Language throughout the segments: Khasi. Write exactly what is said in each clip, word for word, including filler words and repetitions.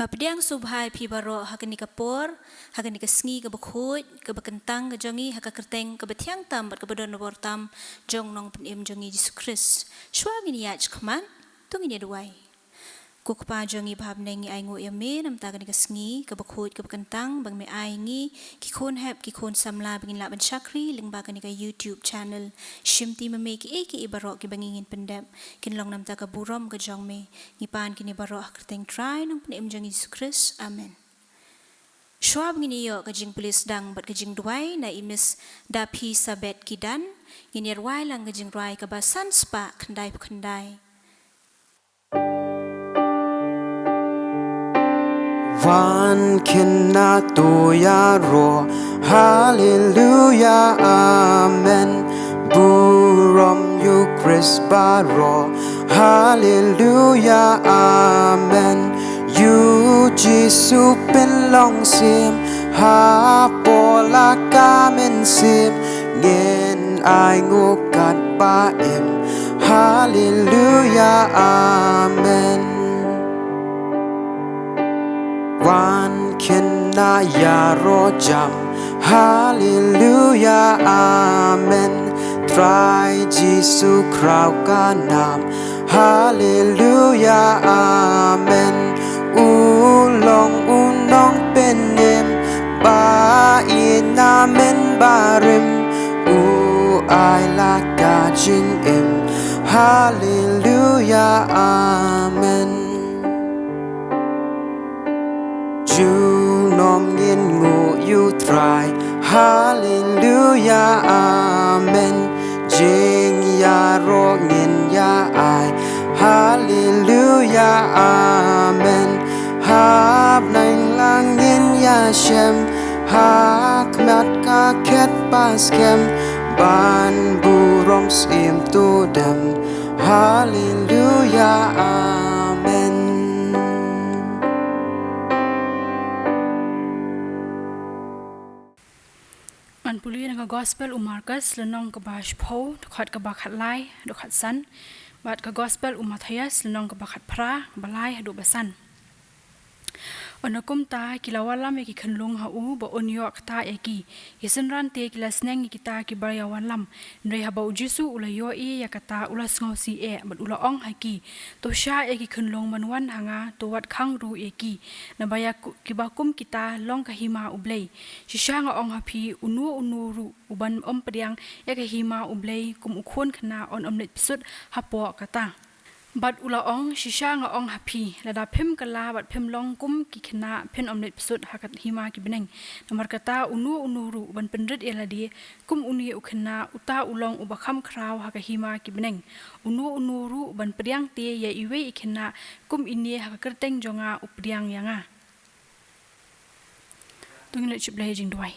Ba pdiang sngewbha ïa phi baroh ha kane ka por, ha kane ka sngi kaba khuid, kaba kyntang ka jong ngi, ha ka kyrteng kaba thiang tam bad kaba don bor tam jong u Nongpynim jong ngi Jisu Khrist. Shuwa ngin ïaid shakhmat, to ngin ïa duwai. Ko Kpa jong ngi ba ha bneng, ngi ainguh ïa me namar kane ka sngi kaba khuid kaba kyntang ba me ai ngi, ki khun hep, ki khun samla, ba ngin lah ban shakri lyngba kane ka YouTube channel. Shimti ma me kiei kiei baroh kiba ngi ngin pyndep, kin long namar ka burom ka jong me. Ngi pan kine baroh ha kyrteng Trai Nongpynim jong ngi Jisu Khrist. Amen. Shuwa ba ngin ïoh ka jingpule sdang bad ka jingduwai na i Miss Daphi Sabet Kidan, ngin ïa rwai lang ka jingrwai kaba san spah khyndai phew khyndai. Wan khynnah to ïaroh, haleluya, amen. Burom ïa u Khrist baroh, haleluya, amen. Ïa u Jisu pynlong sim, hapoh la ka mynsiem, ngin ainguh katba im, haleluya, amen. Wan khynnah ïaroh jam, haleluya, amen. Trai Jisu khraw ka nam, haleluya, amen. U long u Nongpynim, ba ïeit na mynbarim, u ai la ka jingim, haleluya, amen. Junom ngin nguh ïa u Trai, haleluya, amen. Jingïaroh ngin ïa ai, haleluya, amen. Ha bneng lang ngin ïa shem, ha khmat ka khet ba skhem, ban burom syiem to dem, haleluya, amen. Ngan pule na ka Gospel u Markus, lynnong kaba shiphew, dkhot kaba khatlai haduh khatsan, bad ka Gospel u Mathaios, lynnong kaba khatphra, kaba lai haduh ba san. Ynda kumta ki la wallam ïa ki khunlung ha u ba un ïoh ktah ïa ki. Ki synran te ki la sneng ïa kita kiba ïa wallam. Hynrei haba u Jisu u la ïohi ïa kata, u la sngewsih eh bad u la ong ha ki, "To shah ïa ki khunlung ban wan ha nga, to wat khang ruh ïa ki. Naba ïa ku-, kiba kum kita long ka hima U Blei. Shisha nga ong ha phi, uno uno ruh uban ym pdiang ïa ka hima U Blei kum u khun khynnah un ym leit bsut hapoh kata." Bad u la ong, "Shisha nga ong ha phi, lada phim kylla bad phim long kum ki khynnah, phin ym leit bsut ha ka hima ki bneng. Namar kata, uno uno ruh uban pynrit ïa lade kum une u khynnah, uta u long uba kham khraw ha ka hima ki bneng. Uno uno ruh uban pdiang te ïa iwei i khynnah kum ine ha ka kyrteng jong nga, u pdiang ïa nga." To ngin leit sha U Blei ha jingduwai.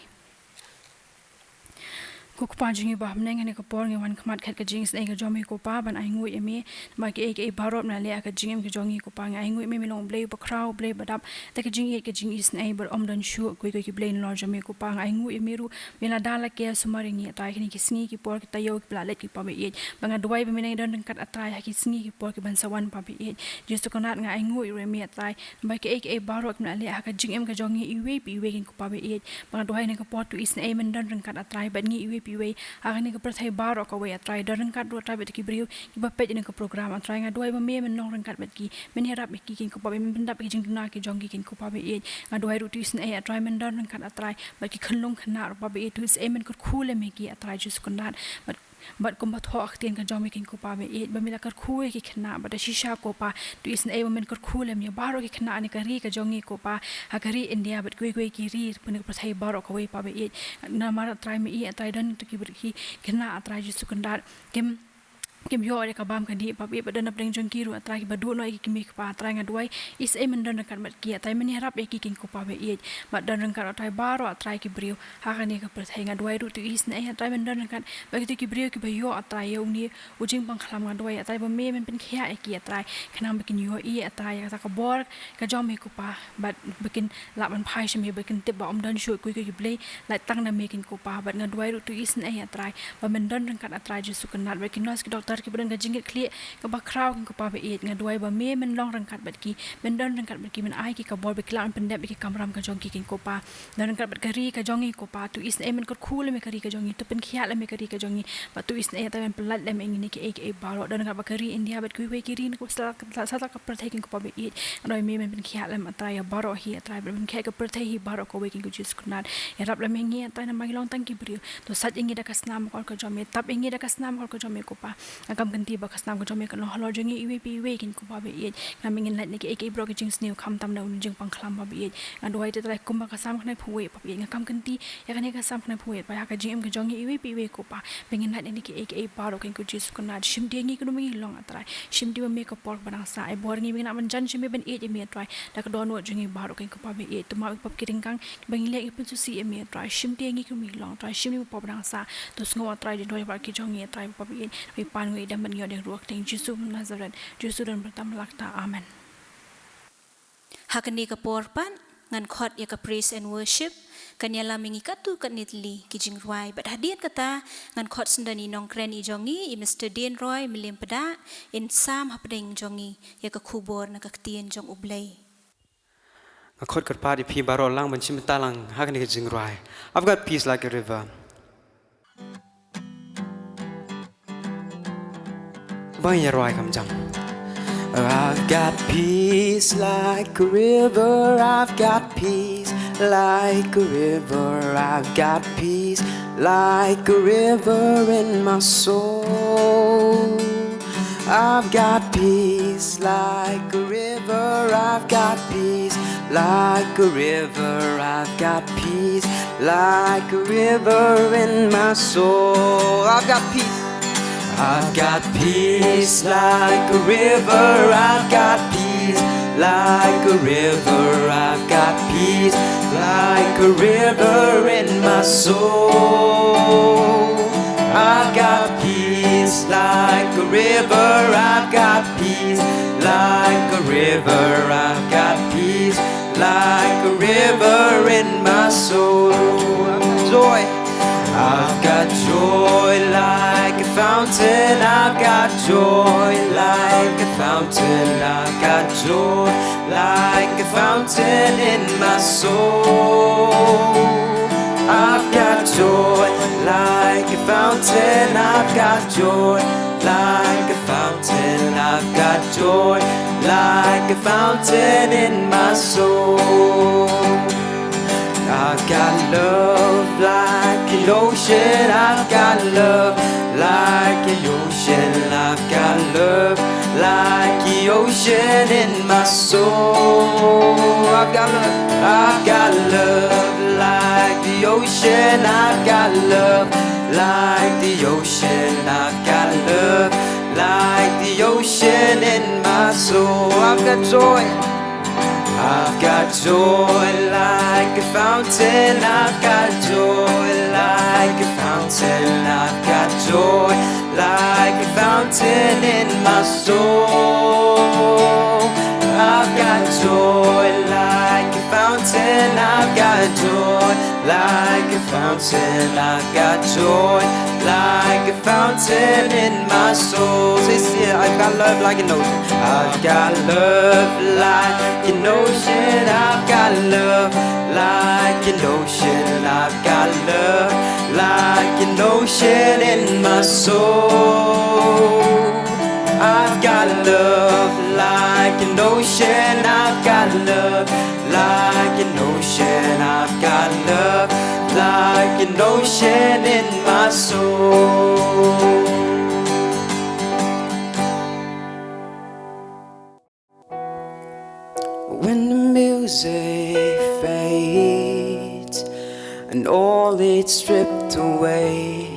Ko Kpa jong ngi ba ha bneng, ha kane ka por ngi wan khmat khet ka jingisynei ka jong me ko Pa, ban ainguh ïa me namar kiei kiei baroh me la leh ha ka jingim ka jong ngi ko Pa. Ngi ainguh ïa me, me long U Blei uba khraw, U Blei ba dap da ka jingïeit ka jingisynei, bad ym don shuh kiwei kiwei ki blei nalor jong me ko Pa. Ngi ainguh ïa me ruh, me la da la ker sumar ïa ngi, A Trai, ha kine ki sngi ki por ki taïew kiba la leit ko Pa ba ïeit. Bad nga duwai ba me nang don ryngkat, A Trai, ha ki sngi ki por kiban sa wan Pa ba ïeit. Jisu Kynrad, nga ainguh ïa me, A Trai, namar kiei kiei baroh ki me la leh ha ka jingim ka jong ngi iwei pa iwei, ko Pa ba ïeit. Bad nga duwai ha kane ka por, to isynei men don ryngkat, A Trai, bad ngi iwei pa iwei ha kane ka pyrthei baroh kawei, A Trai. Don ryngkat ruh, A Trai, bad ki briew kiba peit ïa kane ka program, A Trai. Nga duwai ba me men long ryngkat bad ki, men ïarap ïa ki, ko Pa, ba men pyndap ïa ki jingduna ki jong ki, ko Pa ba ïeit. Nga duwai ruh, to isynei, A Trai, men don ryngkat, A Trai, bad ki khunlung khynnah ruh Pa ba ïeit. To isynei men kyrkhu lem ïa ki, A Trai Jisu Kynrad. Bad, bad kumba thoh ha ka ktien ka jong me, ko Pa ba ïeit, ba me la kyrkhu ïa ki khynnah, bad da shisha ko Pa, to isynei ba men kyrkhu lem ïa baroh ki khynnah ha kane ka ri ka jong ngi ko Pa, ha ka ri India bad kiwei kiwei ki ri ha kane ka pyrthei baroh kawei Pa ba ïeit. Namar, A Trai, me ïeit, A Trai, don kito ki briew ki khynnah, A Trai Jisu Kynrad, kim, kim ïoh ïa ka bam ka dih Pa ba ïeit, bad don napdeng jong ki ruh, A Trai, kiba duh noh ïa ki kmie ki kpa, A Trai. Nga duwai isynei men don ryngkat bad ki, A Trai, men ïarap ïa ki, ko Pa ba ïeit. Bad don ryngkat, A Trai, baroh, A Trai, ki briew ha kane ka pyrthei. Nga duwai ruh, to isynei, A Trai, men don ryngkat bad kito ki briew kiba ïoh, A Trai, ïa une u jingpang khlam. Nga duwai, A Trai, ba me men pynkhiah ïa ki, A Trai, khnang ba kin ïohi, A Trai, ïa kata ka bor ka jong me ko Pa, bad ba kin lah ban phai sha me, ba kin tip ba ym don shuh kiwei kiwei ki blei lait tang na me, ko Pa. Bad nga duwai ruh, to isynei, A Trai, ba men don ryngkat, A Trai Jisu Kynrad, bad ki nurse, ki doktor, Ki ba don ka jingkitkhlieh kaba khraw, kynrad ko Pa ba ïeit, nga duwai ba me men long ryngkat bad ki, men don ryngkat bad ki, men ai ki ka bor ba ki lah ban pyndep ïa ki kamram ka jong ki, kynrad ko Pa. Don ryngkat bad ka ri ka jong ngi ko Pa, to isynei, men kyrkhu lem ïa ka ri ka jong ngi, to pynkhiah lem ïa ka ri ka jong ngi, bad to isynei, to men pyllait lem ïa ngi na kiei kiei baroh. Don ryngkat bad ka ri India bad kiwei kiei ki ri, na ka sa, sa, sa ka pyrthei, kynrad ko Pa ba ïeit, nga duwai me men pynkhiah lem, A Trai, ïa baroh hi, A Trai, men pynkhiah ka pyrthei hi baroh kawei, kynrad ko Jisu Kynrad. Ïarap lem ïa ngi, A Trai, namar ngi long tang ki briew. To sait ïa ngi da ka snam akor ka jong me, tap ïa ngi da ka snam akor ka jong me ko Pa. Nga kam kynti ba ka snam ka jong me kan long halor jong ngi iwei pa iwei, kynrad ko Pa ba ïeit. Ngam, ngin lait na kiei kiei baroh ki jingsniew, khamtam na u jingpang khlam, Pa ba ïeit. Nga duwai te, Trai, kumba ka Salm khyndai phew wei, Pa ba ïeit, nga kam kynti ïa kane ka Salm khyndai phew wei, Pa, ha ka jingim ka jong ngi iwei pa iwei ko Pa, ba ngin lait na kiei kiei baroh, kynrad ko Jisu Kynrad. Shim ïa ngi kumno ba ngi long, A Trai. Shim ïa ngi ba me ka por kaba dang sah, ai bor ngi ba ngin nang ban jan sha me, ban ïeit ïa me, A Trai, da ka dohnud jong ngi baroh, kynrad ko Pa ba ïeit. To map ïa ki pop ki ryngkang ba ngi leh, ngi pynsngewsih ïa me, A Trai. Shim ïa ngi kumno ba ngi long, A Trai. Shim ïa ngi ba pop ba dang sah. To sngew, A Trai, jingdonkam ïa baroh ki jong ngi, A Trai, Pa ba ïeit. Ngi pan, ngi ïadem bad ngi ïoh da ka ruh ka kyrteng Jisu Nazareth. Jisu don bad tam lak ta. Amen. Ha kane ka por pat ngan khot ïa ka praise and worship, kan ïalam ïa ngi katto katne tylli ki jingrwai. Bad hadien kata ngan khot sngewdon ïa i nongkren i jong ngi, i Mister Dane Roy Mylliem Pdeng, in sam hapdeng jong ngi ïa ka khubor na ka ktien jong U Blei. Nga khot kyrpad ïa phi baroh lang ban shim bynta lang ha kane ka jingrwai, I've got peace like a river. Ba ngin ïa rwai kham jam. I've got peace like a river, I've got peace like a river, I've got peace like a river in my soul. I've got peace like a river, I've got peace like a river, I've got peace like a river in my soul. I've got peace. I've got peace like a river. I've got peace like a river. I've got peace like a river in my soul. I've got peace like a river. I've got peace like a river. I've got peace like a river in my soul. I've got joy. I've got joy like a fountain. I've got joy like a fountain. I've got joy like a fountain in my soul. I've got joy like a fountain. I've got joy like a fountain. I've got joy like a fountain in my soul. I've got love like an ocean. I've got love like an ocean. I've got love like the ocean in my soul. I've got love. I've got love like the ocean. I've got love like the ocean. I've got love like the ocean in my soul. I've got joy. I've got joy like a fountain. I've got joy like a fountain. I've got joy like a fountain in my soul. I've got joy like a fountain. I've got joy like a fountain. I've got joy like a fountain in my soul. Say, say, I've got love like an ocean. I've got love like an ocean. I've got love like an ocean. I've got love like an ocean in my soul. I've got love like an ocean. I've got love like an ocean. I've got love like an ocean in my soul. When the music fades and all is stripped away,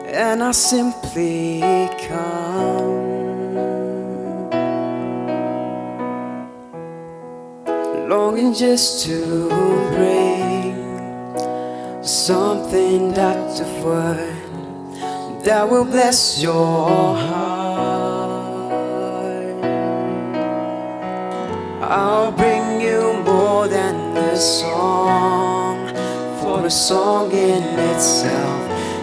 and I simply come, longing just to bring something that's of worth that will bless your heart. I'll bring you more than a song, for a song in itself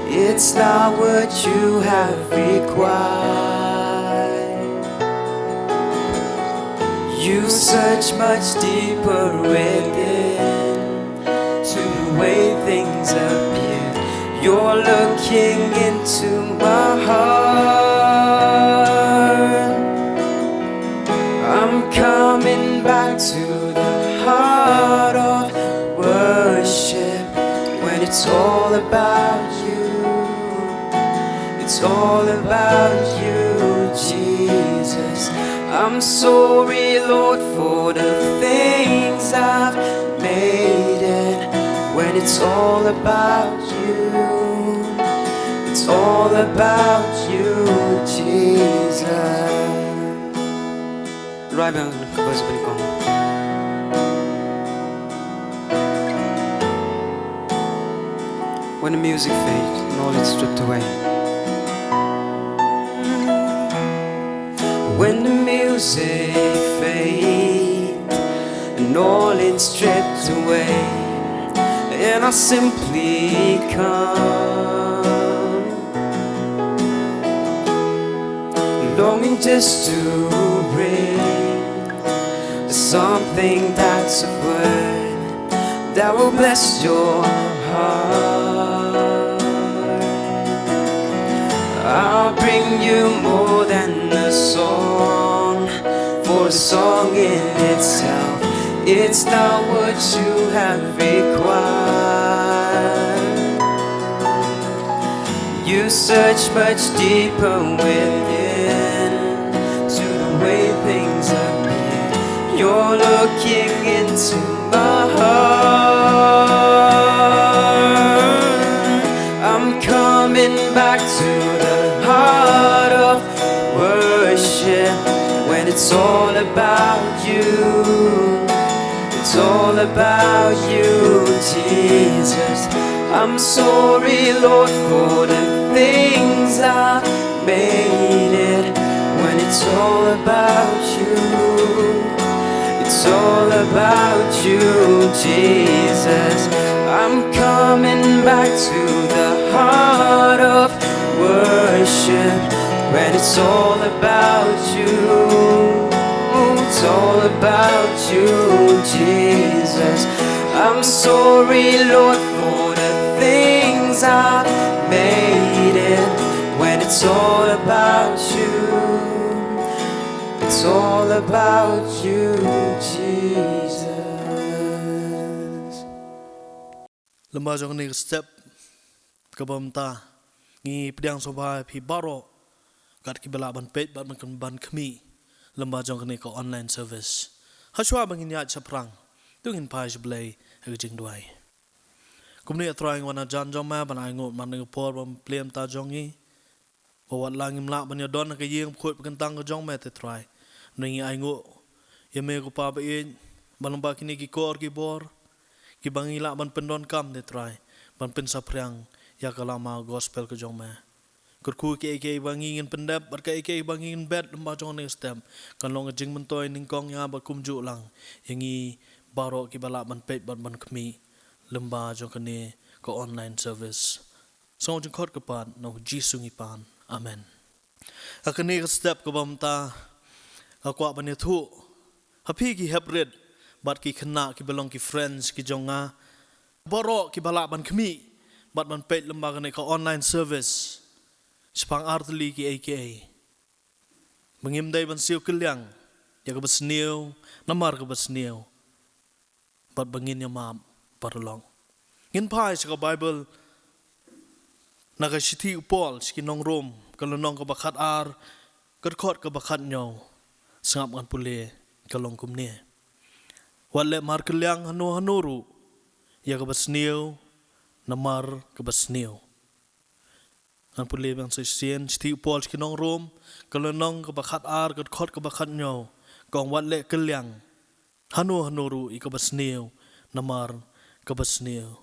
It's not what you have required. You search much deeper within to the way things appear. You're looking into my heart. I'm coming back to the heart of worship when it's all about you. It's all about you, Jesus. I'm sorry, Lord, for the things I've made it when it's all about you. It's all about you, Jesus. Right, man. Verse bini kong. When the music fades and all is stripped away. When the music fades and all is stripped away, and I simply come longing just to bring something that's a word that will bless your heart. I'll bring you more than a song, for a song in itself, it's not what you have required. You search much deeper within to the way things appear. You're looking into my heart. I'm coming back to the heart of worship when it's all about you. It's all about you, Jesus. I'm sorry, Lord, for the things I made it when it's all about you. It's all about you, Jesus. I'm coming back to the heart of worship when it's all about you. It's all about you, Jesus. I'm sorry, Lord, for the things I've made it when it's all about you. It's all about you, Jesus. Lem bad jong kane ka step kaba mynta ngi pdiang sngewbha ïa phi baroh kat kiba lah ban peit bad ban khmih lem bad jong kane ka online service. Hashwa ba ngin ïaid shaphrang, to ngin phai sha U Blei ha ka jingduwai. Kumne A Trai, ngi wan hajan jong me ban ainguh man ka por ba me plie mynta jong ngi. Ba wat la ngim lah ban ïadon ha ka ïing bakhuid bakyntang ka jong me, te Trai, hynrei ngi ainguh ïa me ko Pa ba ïeit, ba lyngba kine ki kor ki bor kiba ngi lah ban pyndonkam, te Trai, ban pynsaphriang ïa ka lama gospel ka jong me. Kyrkhu kaei kaei ba ngi ngin pyndep bad kaei kaei ba ngi ngin bet lem bad jong kane ka step kan long ka jingmyntoi nyngkong ïa bad kumjuh lang ïa ngi baroh kiba lah ban peit bad ban khmih lem bad jong kane ka online service. Sngewbha jingkhot kyrpad na U Jisu ngi pan. Amen. Ha kane ka step kaba mynta nga kwah ban ïathuh ha phi ki heprit bad ki khynnah kiba long ki friends ki jong nga baroh kiba lah ban khmih bad ban peit lem bad kane ka online service shaphang artylli kiei kiei. Ba ngim dei ban siew kylliang ïa kaba sniew namar kaba sniew, bad ba ngin ïamap paralok. Ngin phai sha ka Baibl na ka shithi u Paul sha ki nong Rom, ka lynnong kaba khatar, ka dkhot kaba khathynñiew. Sngap ngan pule, ka long kumne: Wat leh markylliang hano hano ruh ïa kaba sniew namar kaba sniew. Ngan pule biang sa shisien, shithi u Paul sha ki nong Rom, ka lynnong kaba khatar, ka dkhot kaba khathynñiew. Ka ong: Wat leh kylliang hano hano ruh ïa kaba sniew namar kaba sniew.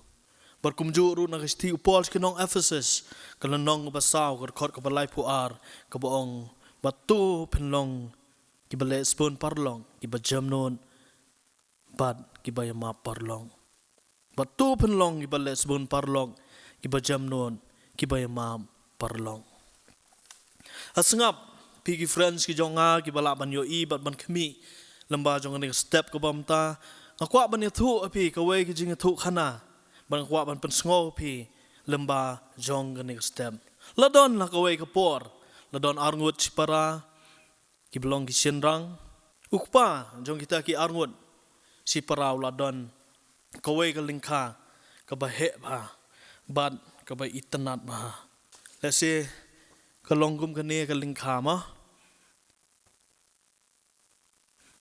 Bad kumjuh ruh na ka shithi u Paul sha ki nong Ephesus, ka lynnong kaba saw, ka dkhot kaba laiphew ar, kaba ong: Bad to phin long kiba leh sbun paralok, kiba jemnud bad kiba ïamap paralok. Bad to phin long kiba leh sbun paralok, kiba jemnud, kiba ïamap paralok. Ha sngap, phi ki friends ki jong nga kiba lah ban ïohi bad ban khmih lyngba jong kane ka step kaba mynta, nga kwah ban ïathuh ha phi kawei ka jingïathuhkhana, bad nga kwah ban pynsngew ha phi lyngba jong kane ka step. La don ha kawei ka por, la don arngut shipara kiba long ki shynrang. U kpa jong kita ki arngut shipara u la don kawei ka lyngkha kaba heh bha bad kaba itynnad bha. Lehse ka long kum kane ka lyngkha mo.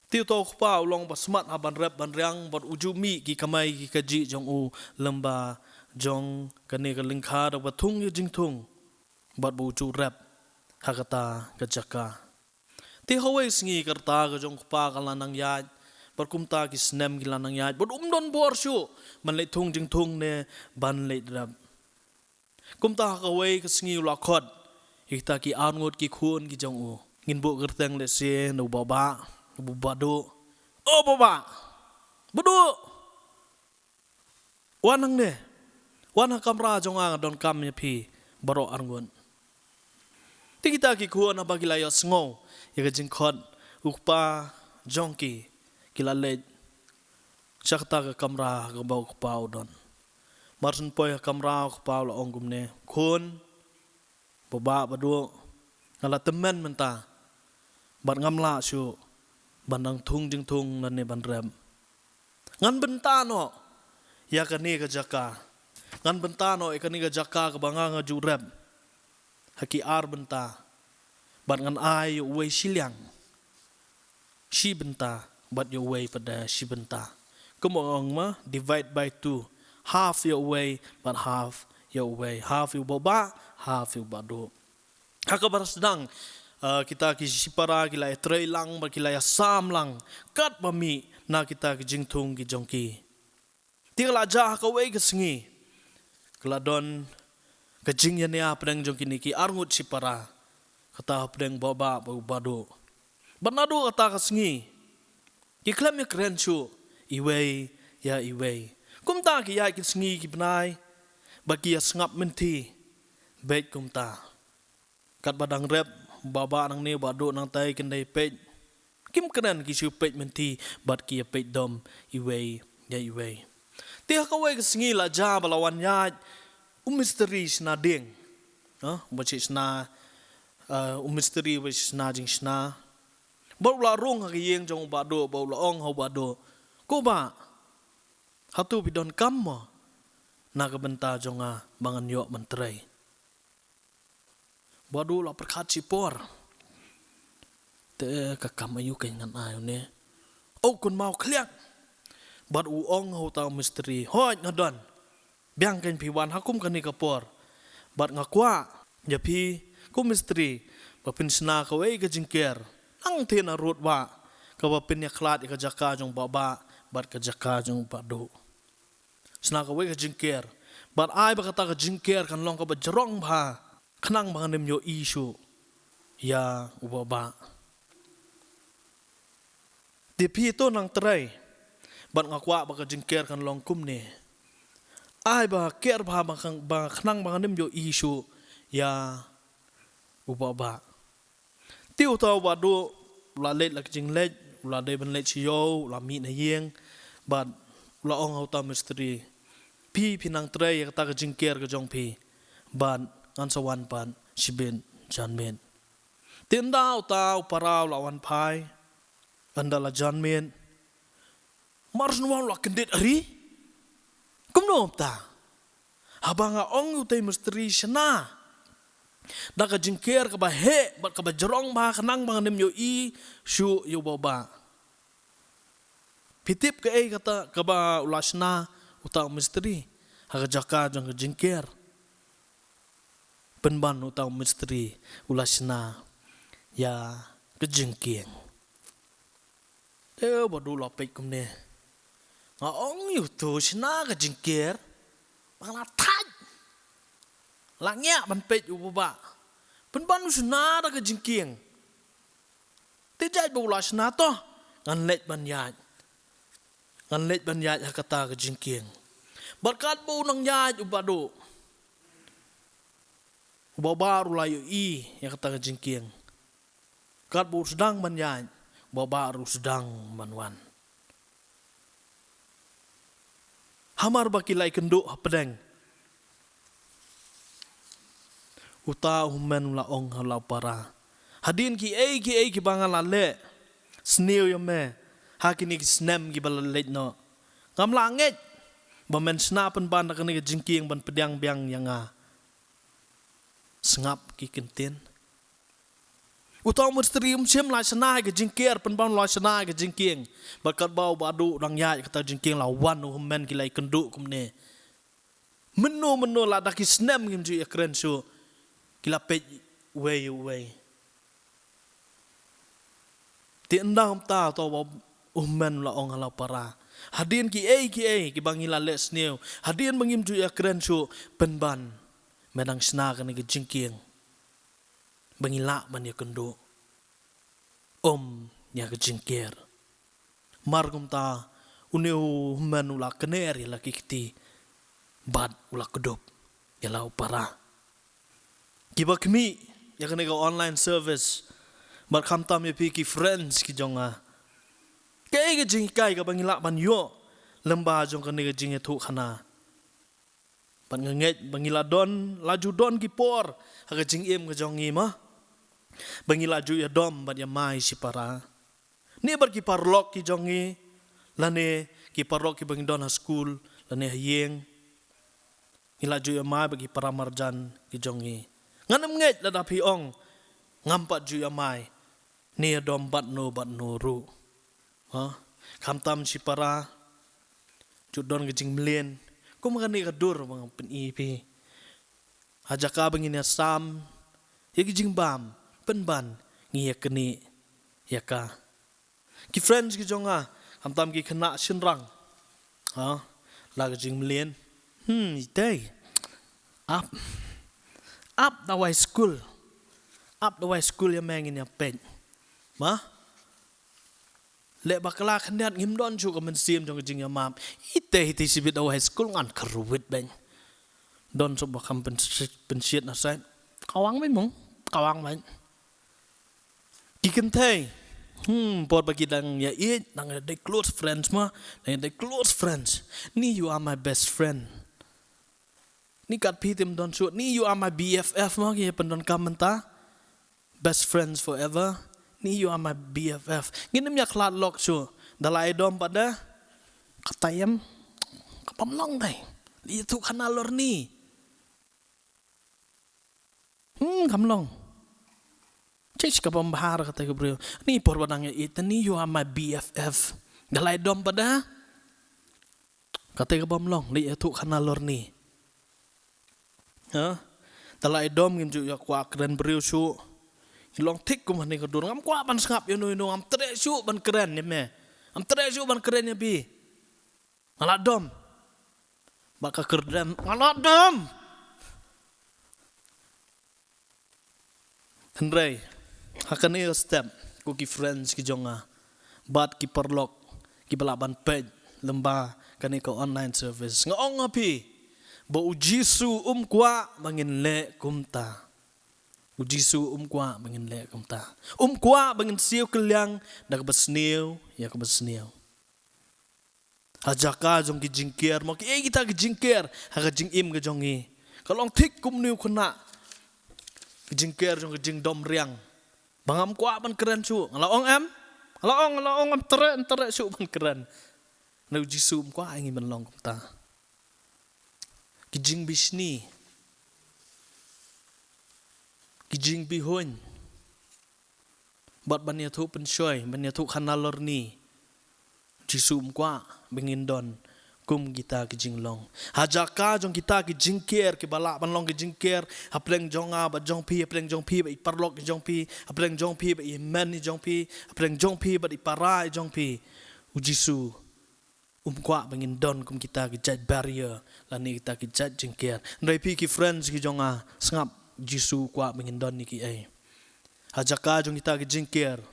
Te uta u kpa u long ba smat ha ban rep ban riang bad u ju mih ki kamai ki kajih jong u lyngba jong kane ka lyngkha da ba thung ïa jingthung bad ba u ju rep ha kata ka jaka. Te ha kawei sngi ka rta ka jong u kpa ka la nang ïaid bad kumta ki snem ki la nang ïaid bad um don bor shuh ban leit thung jingthung ne ban leit rep. Kumta ha kawei ka sngi u la khot ïa kita ki arngut ki khun ki jong u. Ngin buh kyrteng lehse na u Bah Bah, u Bah Duh. O Bah Bah, Bah Duh, wan hangne, wan ha kamra jong nga, nga donkam ïa phi baroh arngut. Te kita ki khun haba ki la ïohsngew ïa ka jingkhot u kpa jong ki, ki la leit sha kata ka kamra kaba u kpa u don. Mar shu poi ha kamra u kpa u la ong kumne, khun, Bah Bah, Bah Duh, nga la tymmen mynta bad ngam lah shuh ban dang thung jingthung lane ban rep. Ngan bynta noh ïa kane ka jaka, ngan bynta noh ïa kane ka jaka kaba nga nga ju rep ha ki ar bynta bad ngan ai ïa uwei shiliang shi bynta bad ïa uwei pat da shi bynta. Kumba ong ma, divide by two. Half ïa uwei bad half ïa uwei. Half ïa u Bah Bah, half ïa u Bah Duh. Ha kaba sdang, eh, kita ki shipara ki la ïatrei lang bad ki la ïasam lang katba mih na kita ki jingthung ki jong ki. Te ka la jia ha kawei ka sngi ka la don ka jingïania hapdeng jong kine ki arngut shipara, kata hapdeng u Bah Bah bad u Bah Duh. Bad naduh kata ka sngi ki khlem ïakren shuh iwei ïa iwei. Kumta ki ïaid ki sngi ki bnai bad ki ïasngap mynthi beit kumta. Katba dang rep u Bah Bah nangne, u Bah Duh nangtai, kin dei peit. Kim kren, ki shu peit mynthi bad ki ïa peit dom iwei ïa iwei. Te ha kawei ka sngi la jia ba la wan ïaid u mistri shna dieng. Ha, uba shna, eh, u mistri uba shna jingshna. Bad u la rung ha ka ïing jong u Bah Duh bad u la ong ha u Bah Duh, ko Bah, hato phi donkam mo na ka bynta jong nga ba ngan ïoh ban trei? Bah Duh la pyrkhat shipor. Te ka kam aïu kein ngan ai une? U kynmaw khlieh bad u ong ha uta u mistri, hooid nga don. Biang kein phi wan ha kum kane ka por. Bad nga kwah ïa phi ko mistri ba phin shna kawei ka jingker. Nangta na rud wah kaba phin ïakhlad ïa ka jaka jong u Bah Bah bad ka jaka jong u Bah Duh. Shna kawei ka jingker bad ai ba kata ka jingker kan long kaba jrong bha khnang ba ngan ym ïohi shuh ïa u Bah Bah. Te phi to nang trei bad nga kwah ba ka jingker kan long kumne. Ai ba ker bha ba khnang, ba khnang ba ngan ym ïohi shuh ïa u Bah Bah. Te uta u Bah Duh u la leit la ka jingleit, u la dei ban leit sha ïew, u la mih na ïing bad u la ong ha uta u mistri, phi, phi nang trei ïa kata ka jingker ka jong phi bad ngan sa wan pat shibit janmiet. Te ynda uta u para u la wan phai, ynda la janmiet, mar shu wan u la kyndit, ari, kumno mynta? Haba nga ong ïa uta u mistri shna da ka jingker kaba heh bad kaba jrong bha khnang ba ngan ym ïohi shuh ïa u Bah Bah. Phi tip kaei kata kaba u la shna uta u mistri ha ka jaka jong ka jingker? Pynban uta u mistri u la shna ïa ka jingkieng. Te u Bah Duh u la peit kumne, nga ong ïa uto u shna ka jingker ba nga la thait, la ngiah ban peit u Bah Bah, pynban u shna da ka jingkieng. Te jait ba u la shna to, ngan leit ban ïaid, ngan leit ban ïaid ha kata ka jingkieng. Bad katba u nang ïaid u Bah Duh, U Babar u la ïohi ïa kata ka jingkieng. Katba u sdang ban ïaid, u Babar u sdang ban wan. Hamar ba ki la ïakynduh hapdeng, uta u hynmen u la ong ha la u para, hadien kiei kiei kiba nga la leh sniew ïa me ha kine ki snem kiba la leit noh, ngam lah ngeit ba men shna pynban da kane ka jingkieng ban pdiang biang ïa nga. Sngap ki ktien. Uta u mistri um shym la shna ïa ka jingkier pynban, u la shna ïa ka jingkieng. Bad katba u Baduh u dang ïaid ïa kata ka jingkieng, la wan u hynmen, ki la ïakynduh kumne. Mynno mynno, lada ki snem ngim ju ïakren shuh, ki la peit uwei uwei. Te ynda kumta, uta u hynmen u la ong ha la u para, hadien kiei kiei kiba ngi la leh sniew, hadien ba ngim ju ïakren shuh, pynban me dang shna kane ka jingkieng ba ngi lah ban ïakynduh, ym ïa ka jingkier. Mar kumta, une u hynmen u la kner ïa la ki kti bad u la kdup ïa la u para. Kiba khmih ïa kane ka online service, bad khamtam ïa phi ki friends ki jong nga, kaei ka jinghikai kaba ngi lah ban ïoh lyngba jong kane ka jingïathuhkhana? Bad nga ngeit ba ngi la don, la ju don ki por ha ka jingim ka jong ngi, ma, ba ngi la ju ïadom bad ïamai shipara, ne bad ki paralok ki jong ngi, lane ki paralok kiba ngi don ha skul lane ha ïing. Ngi la ju ïamai bad ki para marjan ki jong ngi. Ngan ym ngeit lada phi ong, ngam pat ju ïamai ne ïadom bad no bad no ruh. Ha? Khamtam shipara, ju don ka jingmlien kum kane ka dur ba nga pyni ïa phi. Ha jaka ba ngin ïasam ïa ki jingbam, pynban ngi ïaknieh ïa ka. Ki friends ki jong nga, khamtam ki khynnah shynrang, ha, la ka jingmlien. Hmm, itei. Ap, ap da wai skul. Ap da wai skul ïa me, ngin ïa peit. Ma? Leh bakla khyndiat, ngim don shuh ka mynsiem jong ka jingïamap. Itei, itei shibit da wai skul, ngan kyrwit beiñ. Don shuh ba kham pynshit, pynshit na sait. Kawang beiñ mong, kawang beiñ. Ki kynthei. Hmm, por ba ki dang ïa ïeit, dang ïa dei close friends ma, dang ïa dei close friends. Ni, "You are my best friend." Ni, kat phi te ym don shuh. Ni, "You are my B F F" ma, ki ïa pyndonkam mynta. "Best friends forever." Ni, "You are my B F F." Ngin ym ïa khlad lok shuh. Da la ïadom pat de, katai em, ka bym long dei. Ïathuhkhana lorni. Hmm, kam long. Chich, ka bym bha re kata ka briew. Ni, por ba dang ïa ïeit, ni, "You are my B F F." Da la ïadom pat de, kata ka bym long, ïathuhkhana lorni. Ha? Da la ïadom ngim ju ïa kwah kren briew shuh. Ngi long thik kum hangne ka dur. Ngam kwah ban sngap ïano ïano, ngam treh shuh ban kren ïa me. Ngam treh shuh ban kren ïa phi. Nga la dom. Bad ka kyrdan, nga la dom. Hynrei ha kane ka step, ko ki friends ki jong nga bad ki paralok kiba lah ban peit lyngba kane ka online service, nga ong ha phi ba U Jisu um kwah ba ngin leh kumta. U Jisu um kwah ba ngin leh kumta. Um kwah ba ngin siew kylliang da kaba sniew ïa kaba sniew. Ha jaka jong ki jingker, mo, kiei kita ki jingker ha ka jingim ka jong ngi? Ka long thik kum une u khynnah, ki jingker jong ki jingdom riang. Ba ngam kwah ban kren shuh, nga la ong em? Nga la ong, nga la ong, ngam treh, ngam treh shuh ban kren. Hynrei U Jisu um kwah ïa ngi ban long kumta. Ki jingbishni, ki jingbihuiñ, bad ban ïathuh pynshoi, ban ïathuhkhana lorni, Jisu um kwah ba ngin don kum kita ki jinglong. Ha jaka jong kita ki jingker kiba lah ban long ki jingker hapdeng jong nga bad jong phi, hapdeng jong phi bad i paralok i jong phi, hapdeng jong phi bad i hynmen i jong phi, hapdeng jong phi bad i para i jong phi, U Jisu um kwah ba ngin don kum kita ki jait barrier lane kita ki jait jingker. Hynrei phi ki friends ki jong nga, sngap, Jisu u kwah ba ngin don ïa kiei? Ha jaka jong kita ki jingker,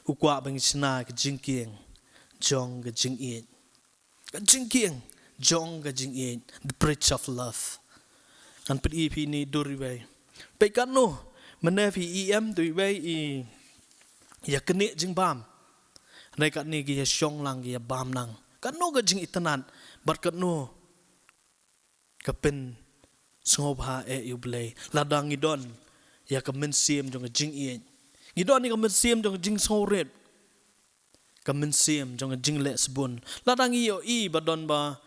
u kwah ba ngin shna ka jingkieng jong ka jingïeit. Ka jingkieng jong ka jingïeit, the bridge of love. Ngan pyni ïa phi ïa une i dur iwei. Peit katno mynne phi i em, to iwei i ïa knieh jingbam. Hynrei katne ki ïa shong lang, ki ïa bam lang. Katno ka jingitynnad bad katno ka pynsngewbha eh ïa U Blei. Lada ngi don ïa ka mynsiem jong ka jingïeit, ngi don ïa ka mynsiem jong ka jingsngewrit, ka mynsiem jong ka jingleh sbun. Lada ngi ïohi ba don, ba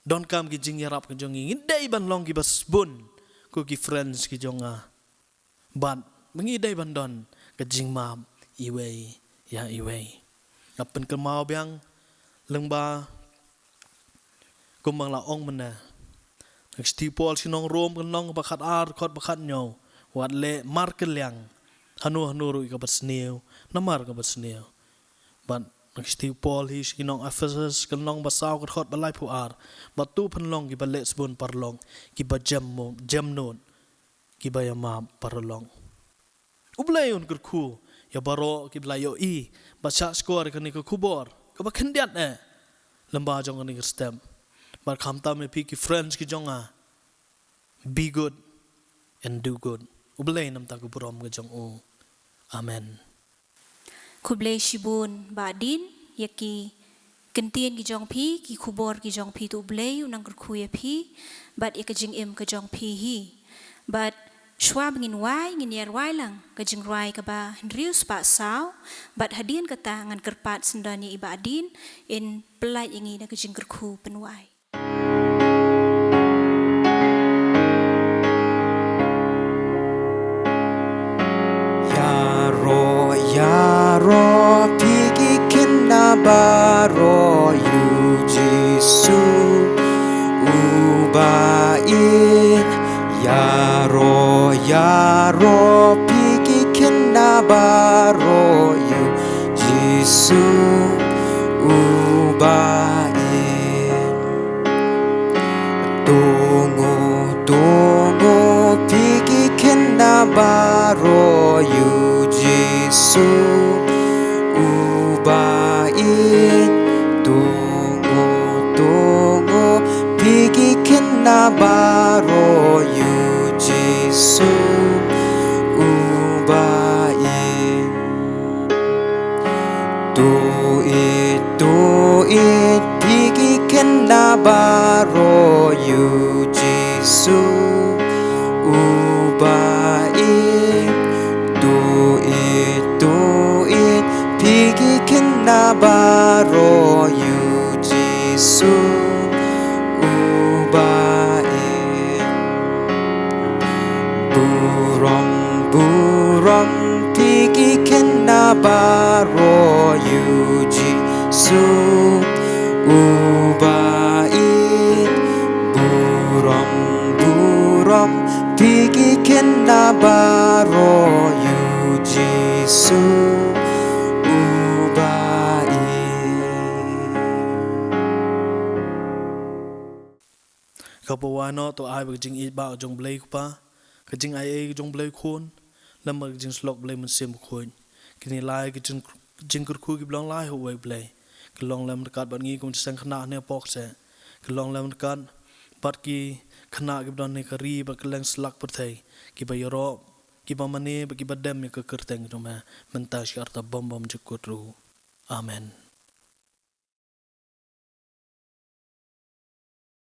donkam ki jingïarap ka jong ngi, ngi dei ban long kiba sbun, ko ki friends ki jong nga. Bad ba ngi dei ban don ka jingmap iwei ïa iwei. Nga pynkynmaw biang lyngba kumba nga la ong mynne. Na ka shithi u Paul sha ki nong Rom, ka lynnong ba khatar, dkhot ba khathynñiew: Wat leh markylliang hano hano ruh ïa kaba sniew namar kaba sniew. Bad na ka shithi u Paul hi sha ki nong Ephesus, ka lynnong ba saw, ka dkhot ba laiphew ar: Bad to pynlong kiba leh sbun paralok, kiba jem mo-, jemnud, kiba ïa map paralok. U Blei un kyrkhu ïa baroh kiba la ïohi bad shahshkor ïa kane ka khubor kaba khyndiat eh lyngba jong kane ka step. Bad khamtam ïa phi ki friends ki jong nga, be good and do good. U Blei un ïa ïoh ïa ka burom ka jong u. Amen. Khublei shibun Bah Din ïa ki ktien ki jong phi, ki khubor ki jong phi. To U Blei un nang kyrkhu ïa phi bad ïa ka jingim ka jong phi hi. Bad shuwa ba ngin wai, ngin ïa rwai lang ka jingrwai kaba hynriew spah saw. Bad hadien kata ngan kyrpad sngewdon ïa i Bah Din in pyllait ïa ngi da ka jingkyrkhu pynwai. Ïaroh, ïaroh phi ki khynnah baroh ïa u Jisu uba ïeit. Ïaroh, ïaroh phi ki khynnah baroh ïa u Jisu uba ïeit. Tungo, tungo phi ki khynnah baroh ïa u Jisu uba ïeit. Tungo, tungo phi ki khynnah baroh ïa u Jisu uba ïeit. Tuid, tuid phi ki khynnah baroh ïa u Jisu uba ïeit. Tuid, tuid phi ki khynnah baroh ïa u Jisu uba ïeit. Burom, burom phi ki khynnah baroh ïa u Jisu uba ïeit. Burom, burom phi ki khynnah baroh ïa u Jisu uba ïeit. Kaba wai noh, to ai ba ka jingïeit ba ka jong U Blei Kpa, ka jingaiei ka jong U Blei Khun, lem bad ka jingsyllok U Blei Mynsiem Bakhuid, kin ïalai ha ka jing, jingkyrkhu kiba long lai ha uwei U Blei. Kin long lem ryngkat bad ngi kum ki seng khynnah hangne hapoh kseh. Kin long lem ryngkat bad ki khynnah kiba don ha ka ri bad kylleng slap pyrthei, kiba ïaroh, kiba mane bad kiba dem ïa ka kyrteng jong me mynta sha ka rta bym bymjukut ruh. Amen.